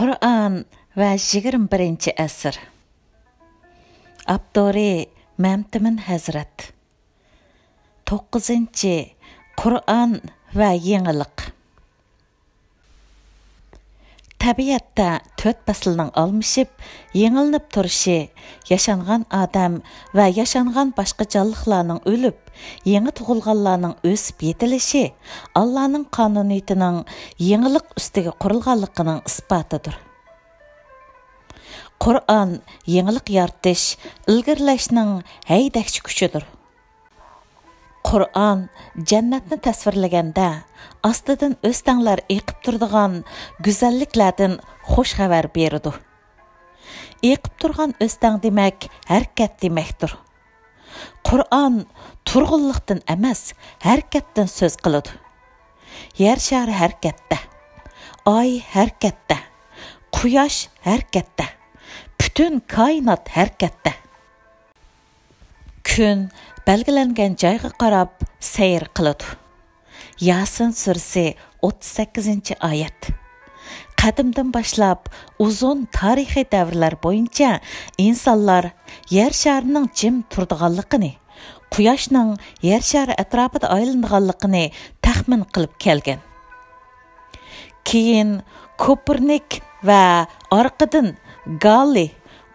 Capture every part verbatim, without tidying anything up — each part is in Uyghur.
قۇرئان ۋە يىگىرمە بىرىنچى ئەسىر. ئاپتورى مەمتىمىن ھەزرەت. توققۇزىنچى، قۇرئان ۋە يېڭىلىق. تەبىئەتتە تۆت پەسىلنىڭ ئالمىشىپ، يېڭىلىنىپ تۇرۇشى، ياشانغان ئادەم ۋە ياشانغان باشقا جانلىقلارنىڭ ئۆلۈپ، يېڭى تۇغۇلغانلارنىڭ ئۆسۈپ يېتىلىشى ئاللانىڭ قانۇنىيىتىنىڭ يېڭىلىق ئۈستىگە قۇرۇلغانلىقىنىڭ ئىسپاتىدۇر. قۇرئان يېڭىلىق يارىتىش، ئىلگىرىلەشنىڭ ھەيدەكچى كۈچىدۇر. قۇرئان جەننەتنى تەسۋىرلىگەندە، ئاستىدىن ئۆستەڭلەر ئېقىپ تۇرىدىغان گۈزەللىكلەردىن خۇش خەۋەر بېرىدۇ. ئېقىپ تۇرغان ئۆستەڭ دېمەك، ھەرىكەت دېمەكتۇر. قۇرئان تۇرغۇنلۇقتىن ئەمەس، ھەرىكەتتىن سۆز قىلىدۇ. يەر شارى ھەرىكەتتە، ئاي ھەرىكەتتە، قۇياش ھەرىكەتتە، پۈتۈن كائىنات ھەرىكەتتە. كۈن بەلگىلەنگەن جايغا قاراپ سەير قىلىدۇ. ياسىن سۈرىسى، ئوتتۇز سەككىزىنچى ئايەت. قەدىمدىن باشلاپ ئۇزۇن تارىخىي دەۋرلەر بويىچە ئىنسانلار يەر شارىنىڭ جىم تۇرىدىغانلىقىنى، قۇياشنىڭ يەر شارى ئەتراپىدا ئايلىنىدىغانلىقىنى تەخمىن قىلىپ كەلگەن. كېيىن كوپېرنىك ۋە ئارقىدىن گاللى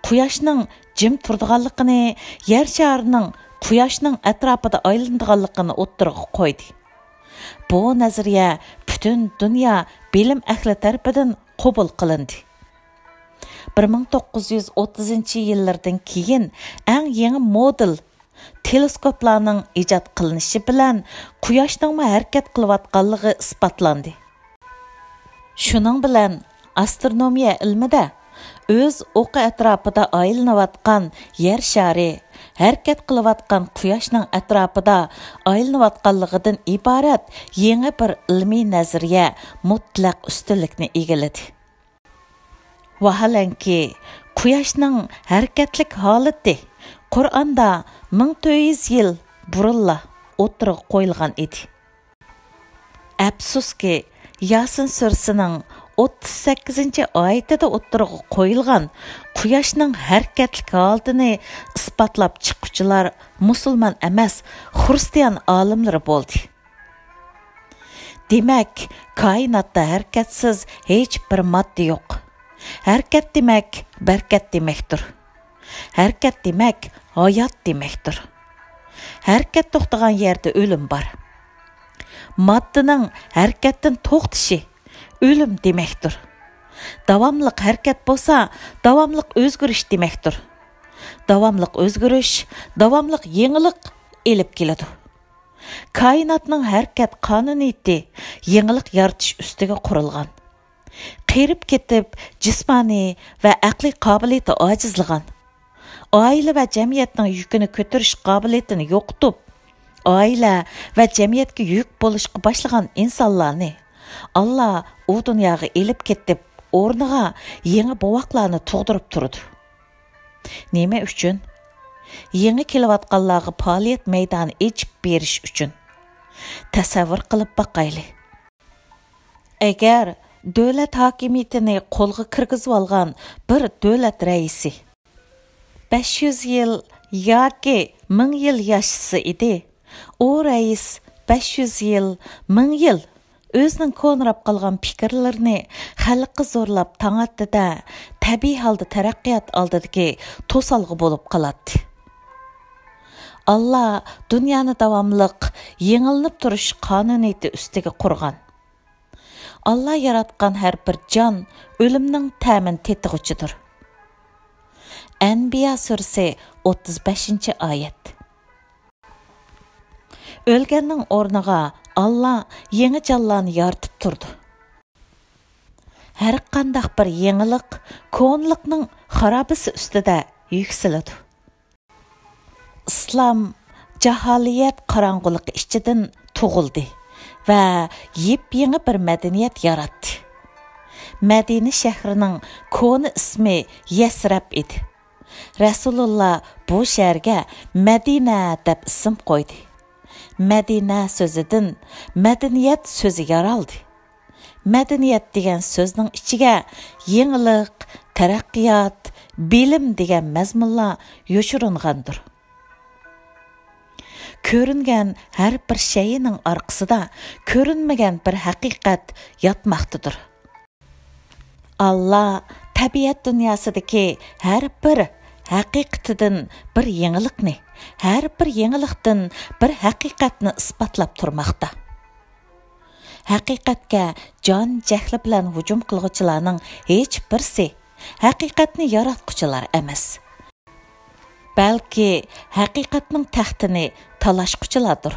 قۇياشنىڭ جىم تۇرىدىغانلىقىنى، يەر شارىنىڭ قۇياشنىڭ ئەتراپىدا ئايلىنىدىغانلىقىنى ئوتتۇرىغا قويدى. بۇ نەزەرىيە پۈتۈن دۇنيا بىلىم ئەھلى تەرىپىدىن قوبۇل قىلىندى. بىر مىڭ توققۇز يۈز ئوتتۇزىنچى يىللىرىدىن كېيىن ئەڭ يېڭى مودېل تېلېسكوپلارنىڭ ئىجاد قىلىنىشى بىلەن قۇياشنىڭمۇ ھەرىكەت قىلىۋاتقانلىقى ئىسپاتلاندى. شۇنىڭ بىلەن ئاسترونومىيە ئىلمىدە ئۆز ئوقى ئەتراپىدا ئايلىنىۋاتقان يەر شارى ھەرىكەت قىلىۋاتقان قۇياشنىڭ ئەتراپىدا ئايلىنىۋاتقانلىقىدىن ئىبارەت يېڭى بىر ئىلمىي نەزەرىيە مۇتلەق ئۈستۈنلۈكنى ئىگىلىدى. ۋاھالەنكى، قۇياشنىڭ ھەرىكەتلىك ھالىتى قۇرئاندا مىڭ تۆت يۈز يىل بۇرۇنلا ئوتتۇرىغا قويۇلغان ئىدى. ئەپسۇسكى، ياسىن سۈرىسىنىڭ ئوتتۇز سەككىزىنچى ئايىتىدە ئوتتۇرىغا قويۇلغان قۇياشنىڭ ھەرىكەتلىك ھالىتىنى ئىسپاتلاپ چىققۇچىلار مۇسۇلمان ئەمەس، خرىستىيان ئالىملىرى بولدى. دېمەك، كائىناتتا ھەرىكەتسىز ھېچ بىر ماددا يوق. ھەرىكەت دېمەك، بەرىكەت دېمەكتۇر. ھەرىكەت دېمەك، ھايات دېمەكتۇر. ھەرىكەت توختىغان يەردە ئۆلۈم بار. ماددىنىڭ ھەرىكەتتىن توختىشى ئۆلۈم دېمەكتۇر. داۋاملىق ھەرىكەت بولسا، داۋاملىق ئۆزگىرىش دېمەكتۇر. داۋاملىق ئۆزگىرىش، داۋاملىق يېڭىلىق ئېلىپ كېلىدۇ. كائىناتنىڭ ھەرىكەت قانۇنىيىتى يېڭىلىق يارىتىش ئۈستىگە قۇرۇلغان. قېرىپ كېتىپ، جىسمانىي ۋە ئەقلىي قابىلىيىتى ئاجىزلىغان. ئائىلە ۋە جەمئىيەتنىڭ يۈكىنى كۆتۈرۈش قابىلىيىتىنى يوقىتىپ، ئائىلە ۋە جەمئىيەتكە يۈك بولۇشقا باشلىغان ئىنسانلارنى ئاللا ئۇ دۇنياغا ئېلىپ كېتىپ، ئورنىغا يېڭى بوۋاقلارنى تۇغدۇرۇپ تۇرىدۇ. نېمە ئۈچۈن؟ يېڭى كېلىۋاتقانلارغا پائالىيەت مەيدانى ئېچىپ بېرىش ئۈچۈن. تەسەۋۋۇر قىلىپ باقايلى. ئەگەر دۆلەت ھاكىمىيىتىنى قولغا كىرگۈزۈۋالغان بىر دۆلەت رەئىسى بەش يۈز يىل ياكى مىڭ يىل ياشىسا ئىدى، ئۇ رەئىس بەش يۈز يىل، مىڭ يىل ئۆزىنىڭ كونىراپ قالغان پىكىرلىرىنى خەلققە زورلاپ تاڭاتتى-دە، تەبىئىي ھالدا تەرەققىيات ئالدىدىكى توسالغۇ بولۇپ قالاتتى. ئاللا دۇنيانى داۋاملىق يېڭىلىنىپ تۇرۇش قانۇنىيىتى ئۈستىگە قۇرغان. ئاللا ياراتقان ھەر بىر جان ئۆلۈمنىڭ تەمىنى تېتىغۇچىدۇر. ئەنبىيا سۈرىسى، ئوتتۇز بەشىنچى ئايەت. ئۆلگەننىڭ ئورنىغا ئاللا يېڭى جانلارنى يارىتىپ تۇرىدۇ. ھەرقانداق بىر يېڭىلىق كونىلىقنىڭ خارابىسى ئۈستىدە يۈكسىلىدۇ. ئىسلام جاھالىيەت قاراڭغۇلۇقى ئىچىدىن تۇغۇلدى ۋە يېپيېڭى بىر مەدەنىيەت ياراتتى. مەدىنە شەھىرىنىڭ كونا ئىسمى يەسرەب ئىدى. رەسۇلۇللا بۇ شەھەرگە مەدىنە دەپ ئىسىم قويدى. مەدىنە سۆزىدىن مەدەنىيەت سۆزى يارالدى. مەدەنىيەت دېگەن سۆزنىڭ ئىچىگە يېڭىلىق، تەرەققىيات، بىلىم دېگەن مەزمۇنلار يوشۇرۇنغاندۇر. كۆرۈنگەن ھەر بىر شەيئىنىڭ ئارقىسىدا كۆرۈنمىگەن بىر ھەقىقەت ياتماقتىدۇر. ئاللا تەبىئەت دۇنياسىدىكى ھەر بىر ھەقىقىتىدىن بىر يېڭىلىقنى، ھەر بىر يېڭىلىقتىن بىر ھەقىقەتنى ئىسپاتلاپ تۇرماقتا. ھەقىقەتكە جان جەھلى بىلەن ھۇجۇم قىلغۇچىلارنىڭ ھېچ بىرسى ھەقىقەتنى ياراتقۇچىلار ئەمەس. بەلكى ھەقىقەتنىڭ تەختىنى تالاشقۇچىلاردۇر.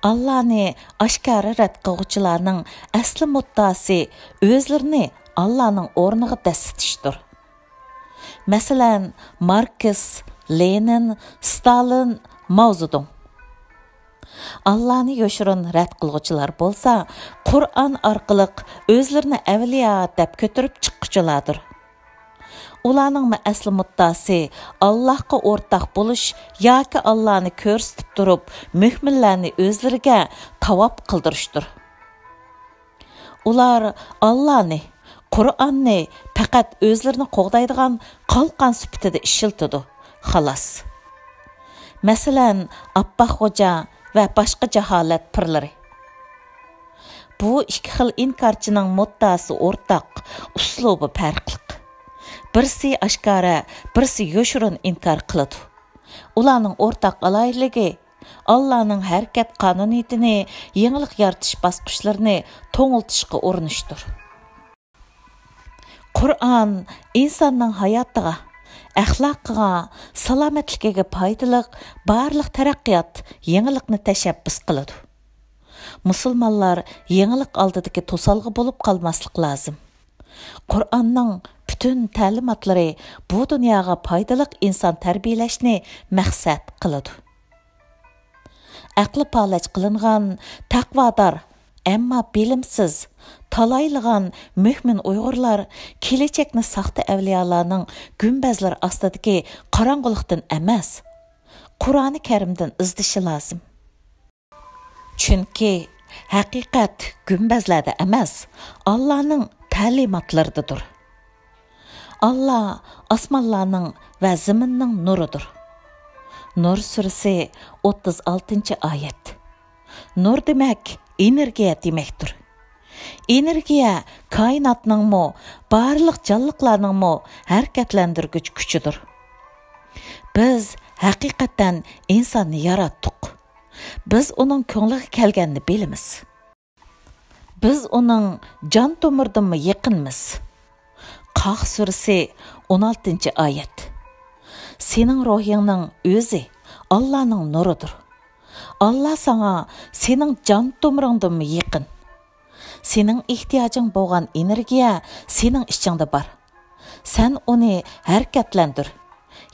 ئاللانى ئاشكارا رەت قىلغۇچىلارنىڭ ئەسلى مۇددىئاسى ئۆزلىرىنى ئاللانىڭ ئورنىغا دەسسىتىشتۇر. مەسىلەن، ماركس، لېنىن، ستالىن، ماۋزېدۇڭ. ئاللانى يوشۇرۇن رەت قىلغۇچىلار بولسا، قۇرئان ئارقىلىق ئۆزلىرىنى ئەۋلىيا دەپ كۆتۈرۈپ چىققۇچىلاردۇر. ئۇلارنىڭمۇ ئەسلى مۇددىئاسى ئاللاھقا ئورتاق بولۇش ياكى ئاللانى كۆرسىتىپ تۇرۇپ، مۆمىنلەرنى ئۆزلىرىگە تاۋاپ قىلدۇرۇشتۇر. ئۇلار ئاللانى، قۇرئاننى پەقەت ئۆزلىرىنى قوغدايدىغان قالقان سۈپىتىدە ئىشلىتىدۇ، خالاس. مەسىلەن، ئاپپاق خوجا ۋە باشقا جاھالەت پىرلىرى. بۇ ئىككى خىل ئىنكارچىنىڭ مۇددىئاسى ئورتاق، ئۇسلۇبى پەرقلىق. بىرسى ئاشكارا، بىرسى يوشۇرۇن ئىنكار قىلىدۇ. ئۇلارنىڭ ئورتاق ئالاھىدىلىكى، ئاللانىڭ ھەرىكەت قانۇنىيىتىنى، يېڭىلىق يارىتىش باسقۇچلىرىنى توڭلىتىشقا ئۇرۇنۇشتۇر. قۇرئان ئىنساننىڭ ھاياتىغا، ئەخلاقىغا، سالامەتلىكىگە پايدىلىق بارلىق تەرەققىيات، يېڭىلىقنى تەشەببۇس قىلىدۇ. مۇسۇلمانلار يېڭىلىق ئالدىدىكى توسالغۇ بولۇپ قالماسلىق لازىم. قۇرئاننىڭ پۈتۈن تەلىماتلىرى بۇ دۇنياغا پايدىلىق ئىنسان تەربىيەلەشنى مەقسەت قىلىدۇ. ئەقلى پالەچ قىلىنغان، تەقۋادار، ئەمما بىلىمسىز، تالايلىغان مۆمىن ئۇيغۇرلار كېلەچەكنى ساختا ئەۋلىيالارنىڭ گۈمبەزلىرى ئاستىدىكى قاراڭغۇلۇقتىن ئەمەس، قۇرئانى كەرىمدىن ئىزدىشى لازىم. چۈنكى ھەقىقەت گۈمبەزلەردە ئەمەس، ئاللانىڭ تەلىماتلىرىدىدۇر. ئاللا ئاسمانلارنىڭ ۋە زېمىننىڭ نۇرىدۇر. نۇر سۈرىسى ئوتتۇز ئالتىنچى ئايەت. نۇر دېمەك، ئېنېرگىيە دېمەكتۇر. ئېنېرگىيە كائىناتنىڭمۇ، بارلىق جانلىقلارنىڭمۇ ھەرىكەتلەندۈرگۈچ كۈچىدۇر. بىز ھەقىقەتەن ئىنساننى ياراتتۇق. بىز ئۇنىڭ كۆڭلىگە كەلگەننى بىلىمىز. بىز ئۇنىڭ جان تومۇرىدىنمۇ يېقىنمىز. قاف سۈرىسى، ئون ئالتىنچى ئايەت. سېنىڭ روھىڭنىڭ ئۆزى ئاللانىڭ نۇرىدۇر. ئاللا ساڭا سېنىڭ جان تومۇرۇڭدىنمۇ يېقىن. سېنىڭ ئېھتىياجىڭ بولغان ئېنېرگىيە سېنىڭ ئىچىڭدە بار. سەن ئۇنى ھەرىكەتلەندۈر.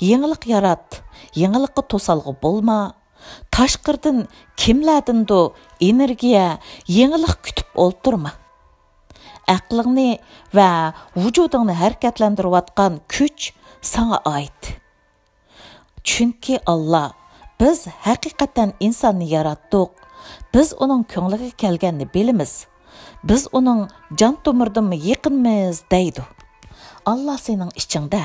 يېڭىلىق يارات، يېڭىلىققا توسالغۇ بولما. تاشقىرىدىن كىملەردىندۇ ئېنېرگىيە، يېڭىلىق كۈتۈپ ئولتۇرما. ئەقلىڭنى ۋە ۋۇجۇدۇڭنى ھەرىكەتلەندۈرۈۋاتقان كۈچ ساڭا ئائىت. چۈنكى ئاللا، بىز ھەقىقەتەن ئىنساننى ياراتتۇق. بىز ئۇنىڭ كۆڭلىگە كەلگەننى بىلىمىز. بىز ئۇنىڭ جان تومۇرىدىنمۇ يېقىنمىز دەيدۇ. ئاللا سېنىڭ ئىچىڭدە،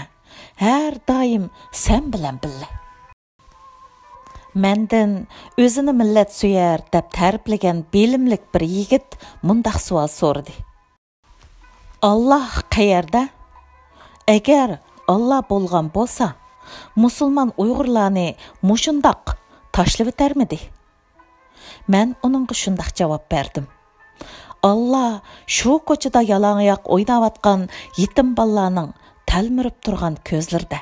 ھەر دائىم سەن بىلەن بىللە. مەندىن ئۆزىنى مىللەتسۆيەر دەپ تەرىپلىگەن بىلىملىك بىر يىگىت مۇنداق سوئال سورىدى. ئاللا قەيەردە؟ ئەگەر ئاللا بولغان بولسا، مۇسۇلمان ئۇيغۇرلارنى مۇشۇنداق تاشلىۋېتەرمىدى؟ مەن ئۇنىڭغا شۇنداق جاۋاب بەردىم. ئاللا شۇ كوچىدا يالاڭاياق ئويناۋاتقان يېتىم بالىلارنىڭ تەلمۈرۈپ تۇرغان كۆزلىرىدە.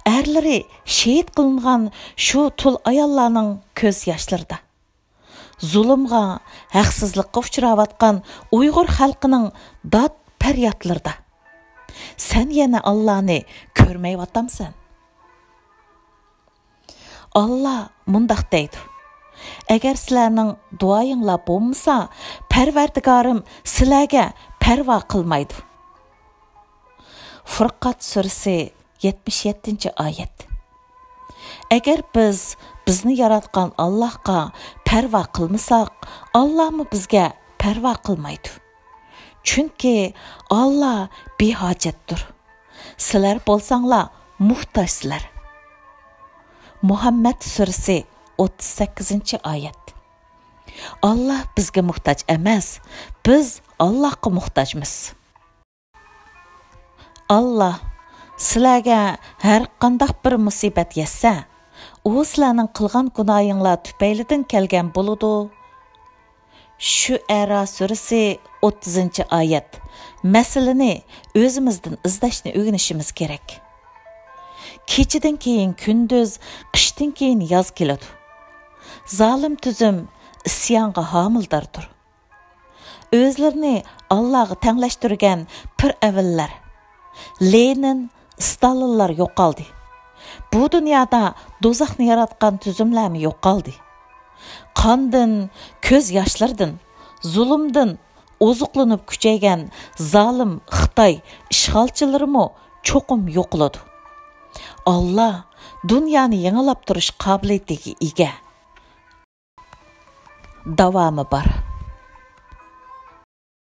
ئەرلىرى شېھىت قىلىنغان شۇ تۇل ئاياللارنىڭ كۆز ياشلىرىدا. زۇلۇمغا، ھەقسىزلىققا ئۇچراۋاتقان ئۇيغۇر خەلقىنىڭ داد پەريادلىرىدا. سەن يەنە ئاللانى كۆرمەيۋاتامسەن؟ ئاللا مۇنداق دەيدۇ، ئەگەر سىلەرنىڭ دۇئايىڭلار بولمىسا، پەرۋەردىگارىم سىلەرگە پەرۋا قىلمايدۇ. فۇرقات سۈرىسى، يەتمىش يەتتىنچى ئايەت. ئەگەر بىز بىزنى ياراتقان ئاللاھقا پەرۋا قىلمىساق، ئاللامۇ بىزگە پەرۋا قىلمايدۇ. چۈنكى ئاللا بىھاجەتتۇر. سىلەر بولساڭلار موھتاجسىلەر. مۇھەممەد سۈرىسى، ئوتتۇز سەككىزىنچى ئايەت. ئاللا بىزگە موھتاج ئەمەس، بىز ئاللاغا موھتاجمىز. ئاللا، سىلەرگە ھەر قانداق بىر مۇسىبەت يەتسە، ئۇ سىلەرنىڭ قىلغان گۇناھىڭلار تۈپەيلىدىن كەلگەن بولىدۇ. شۇئەرا سۈرىسى، ئوتتۇزىنچى ئايەت. مەسىلىنى ئۆزىمىزدىن ئىزدەشنى ئۆگىنىشىمىز كېرەك. كېچىدىن كېيىن كۈندۈز، قىشتىن كېيىن ياز كېلىدۇ. زالىم تۈزۈم ئىسيانغا ھامىلىداردۇر. ئۆزلىرىنى ئاللاغا تەڭلەشتۈرگەن پىرئەۋنلەر، لېنىن، ستالىنلار يوقالدى. بۇ دۇنيادا دوزاخنى ياراتقان تۈزۈملەرمۇ يوقالدى. قاندىن، كۆز ياشلىرىدىن، زۇلۇمدىن ئوزۇقلىنىپ كۈچەيگەن زالىم خىتاي ئىشغالچىلىرىمۇ چوقۇم يوقىلىدۇ. ئاللا دۇنيانى يېڭىلاپ تۇرۇش قابىلىيىتىگە ئىگە. داۋامى بار.